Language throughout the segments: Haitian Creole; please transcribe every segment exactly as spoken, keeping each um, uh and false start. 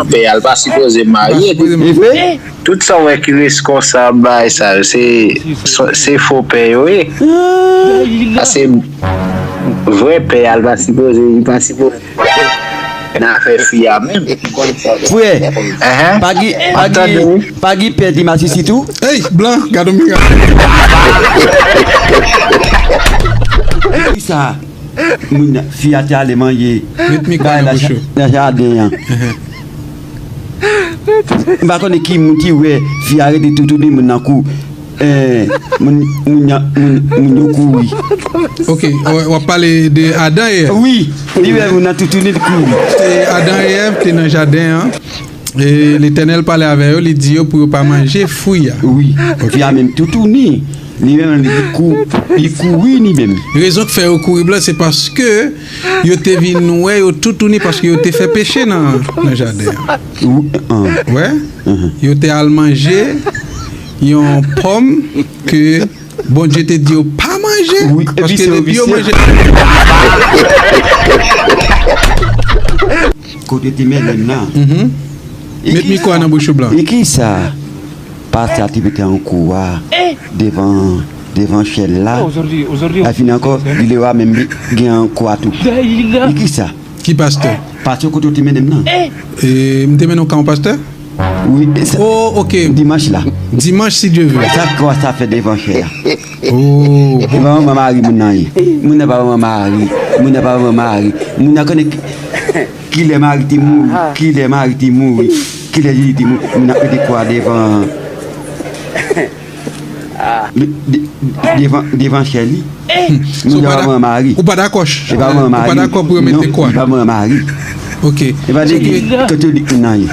pè a, l pa sipoze marye. E vre? Tout sa w wè ki reskonsab bagay sa yo, se, se fo pè yo ye. Paske vrè pè a, l pa sipoze, li pa sipoze nan afè fi a menm. Frè, pa gen, pa gen, pa gen pè Dimas isit tou? Ey, blan, gad yon mirak. Kisa? Moun nan, fi a te ale manje. Met mikwo nan bouch ou. Nan jaden an. M pa konnen ki moun ki wè fi a rete toutouni moun nan kou. Eh, moun, moun, moun, moun yo kouri. Ok, w, w ap pale de Adan e Èv? Wi, li wè moun nan toutouni, li kouri. Se Adan e Èv te nan jaden an. E Letènèl pale avè yo, li di yo pou yo pa manje fwi a. Wi, fi a menm toutouni. Li menm, li kou-, li kouri li menm. Rezon k fè yo kouri blan, se paske yo te vin wè yo toutouni paske yo te fè peche nan, nan jaden an. Wi, an. Wè? Yo te al manje yon pòm ke Bondye te di yo pa manje, paske depi yo manje. Kote te mennen m nan. Met mikwo a nan bouch ou blan. E kisa? Pastè a te mete an kou a devan, devan chèl la. Lè fini ankò, li leve a menm li gen an kou a tou. E kisa? Ki pastè? Pastè kote w te mennen m nan. E, m te mennen w ka yon pastè? Wi, e sa. Oh, ok. Dimanch la. Dimanch, si Dye vle. Sa kwa sa fè devan chè a? Oh, bon. E pa manman mari moun nan ye. Moun nan pa manman mari. Moun nan pa manman mari. Moun nan konnen ki, kilè mari te mouri. Kilè mari te mouri. Kilè Jezi te mouri. Moun nan mete kwa devan. De-, de-, devan, devan chè li. Hmm. So, ou pa da-, ou pa dakò, ch-, ou pa dakò pou yo mete kwa? Li pa manman mari. Ok. E pa legliz katolik moun nan ye.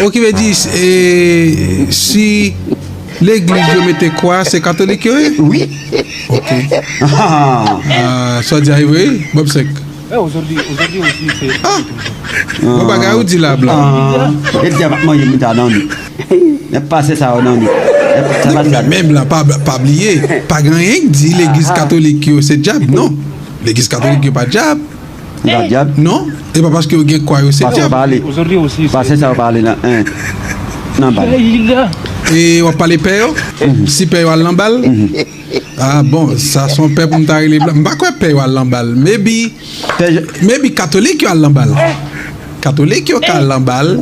Ok, vle di, e, si legliz yo mete kwa, se katolik yo ye? Wi. Ok. Ah, sa w di a ye vre, wi? Bob sèk. Ah! Bon bagay ou di la, blan. Ah, e di a manje moun ta nan nou. Nèg pastè sa yo nan nou. Nèg pastè sa. Men, men blan, pa, pa bliye, pa gen anyen ki di legliz katolik yo se dyab, non. Legliz katolik yo pa dyab. Yo pa dyab? Non. E pa paske yo gen kwa yo se dyab. Pastè pale. Pastè sa yo pale nan, en, nan bal. E w ap pale pè yo? Si pè yo al nan bal? Ah bon, sa se yon pè pou m ta rele blan. M pa kwè pè yo al nan bal. Maybe, maybe katolik yo al nan bal. Katolik yo ka al nan bal.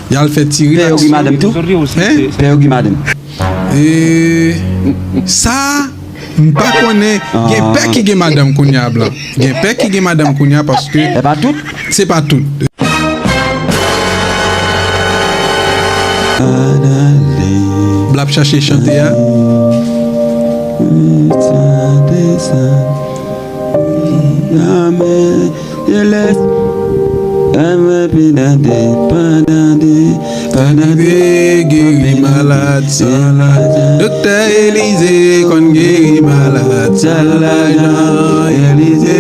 Y al fè ti relaksyon. Pè yo gen madanm tou? Hein? Pè yo gen madanm. E sa, m pa konnen. Gen pè ki gen madanm kounye a, blan. Gen pè ki gen madanm kounye a paske. E pa tout? Se pa tout. Blan ap chache chante a. Amen. Pandan de, pandan de, geri malad san lajan. Doktè Elize konn geri malad san lajan. Elize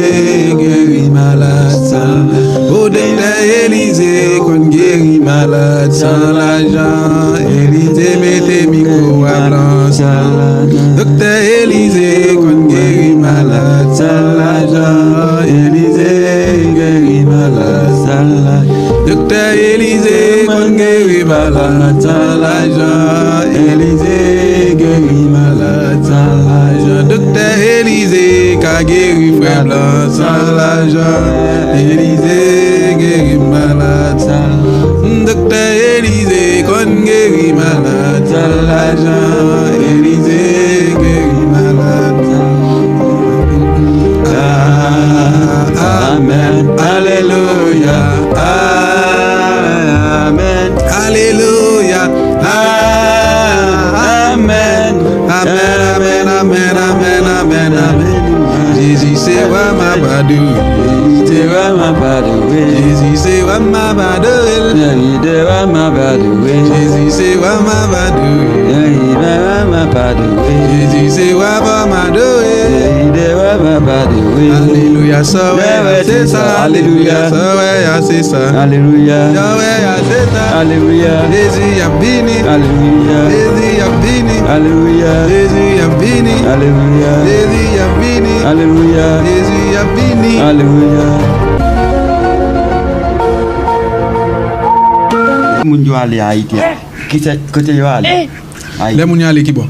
geri malad san lajan. O, doktè Elize konn geri malad san lajan. Elize mete mikwo a blan san lajan. Doktè Elize konn geri malad san lajan. Elize geri malad san lajan. Doktè Elize konn geri malad san lajan. Elize geri malad san lajan. Doktè Elize ka geri frè blan san lajan. Elize geri malad san lajan. Doktè Elize konn geri malad san lajan. Elize geri malad san lajan. Ah, amèn. Alelouya. Ah, amèn. Alelouya. Ah, amèn. Amèn, amèn, amèn, amèn, amèn, amèn. Jezi se wa m ap adore. Jezi se wa m ap adore. Jezi se wa m ap adore. Jezi se wa m ap adore. Jezi se wa m ap adore. Jezi se wa m ap adore. Jezi se wa m ap adore. Jezi se wa m ap adore. Alelouya, sa w wè a se sa. Alelouya, sa w wè a se sa. Alelouya. Sa w wè a se sa. Alelouya. Jezi ap vini. Alelouya. Jezi ap vini. Alelouya. Jezi ap vini. Alelouya. Jezi ap vini. Alelouya. Jezi ap vini. Alelouya. Moun yo ale Ayiti a. Ki se, kote yo ale? Ayiti. Lè moun yo ale ki bò?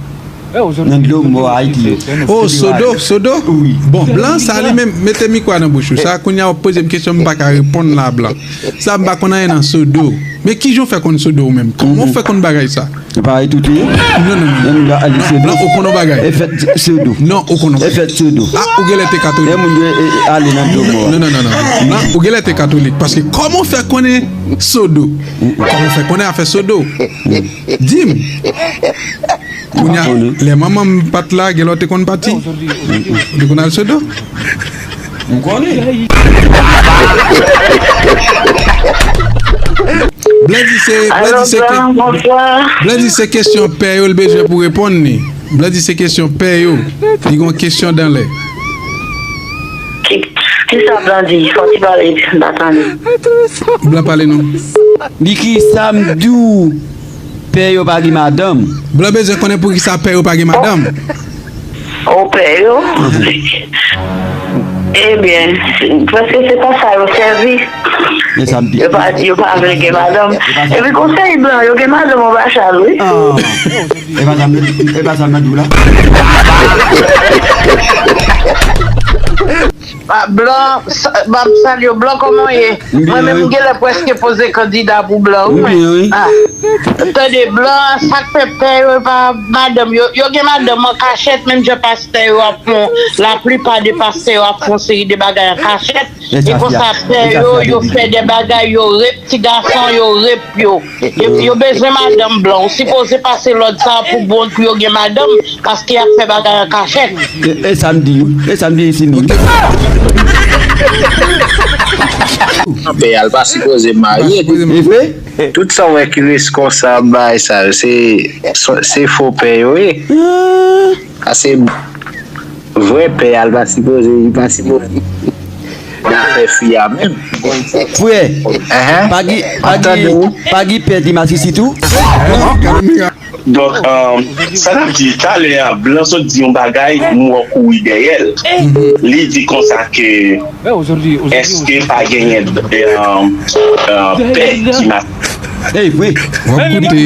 Nan dlo mò Ayiti yo. Oh, Sodo, Sodo? Wi. Bon, blan sa li menm, mete mikwo a nan bouch ou. Sa kounye a w ap poze m kesyon, m pa ka reponn la, blan. Sa m pa konn anyen nan Sodo. Men kijan w fè konn Sodo ou menm? Kòman w fè konn bagay sa? Se pa tout wi. Non, non, non. Menm nan Ayiti, blan, ou konn yon bagay. Efè Sodo. Non, ou konn yon bagay. Efè Sodo. Ah, ou genlè te katolik. Lè moun yo e, e, ale nan dlo mò. Non, non, non, non. Blan, ou genlè te katolik. Paske kòman w fè konnen Sodo? Kòman w fè konnen afè Sodo? Di m. Kounye a, lè manman m pa t la, genlè w te konn pati? Ou te konn al Sodo? M konnen. Blan di se, Blan di se ke, Blan di se kesyon pè yo l bezwen pou reponn li. Blan di se kesyon pè yo. Li gon kesyon dan lè. Ki, ki sa Blan di? Fò ti pale, m pa tande. Blan pale non. Li ki sa m di w? Pè yo pa gen madanm. Blan bezwen konnen poukisa pè yo pa gen madanm. O pè yo? Ebyen, prèske se pa sa yo sèvi. Men sa m di. Yo pa, yo pa vle gen madanm. Epi konsèy blan, yo gen madanm anba chal, wi. Ah. E pa sa m, e pa sa m nan di w la. Ah, Blan, sa- m ap salye w. Blan, kòman w ye? Mwen menm, m genlè prèske poze kandida pou Blan, wi. Ah, tande, Blan, sa k fè pè yo pa madanm yo, yo gen madanm an kachèt, menm jan pastè yo ap fè, laplipa de pastè yo ap fè yon seri de bagay an kachèt. E konsa, pè yo, yo fè de bagay, yo rep ti gason, yo rep yo. Yo, yo bezwen madanm blan. Ou sipoze pase lòd sa a pou bon, pou yo gen madanm, paske y ap fè bagay an kachèt. E, e sa m di, e sa m di isi menm. Pè a l pa sipoze marye. E vre? Tout sa w wè ki reskonsab bagay sa yo, se, se fo pè yo ye. Paske vrè pè a l pa sipoze, li pa sipoze nan afè fi a menm. Frè, pa gen, pa gen, pa gen pè di masisi tou? Donk, um, sa n ap di talè a, blan sot di yon bagay, m wè w kouri dèyè l. Li di konsa ke èske pa genyen, um, uh, pè di masisi? Ey, vre. W ap koute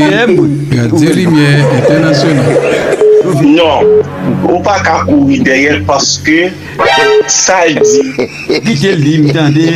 Gradye Limyè Entènasyonal. Non, ou pa ka kouri dèyè l paske sa l di. Kite l di m tande.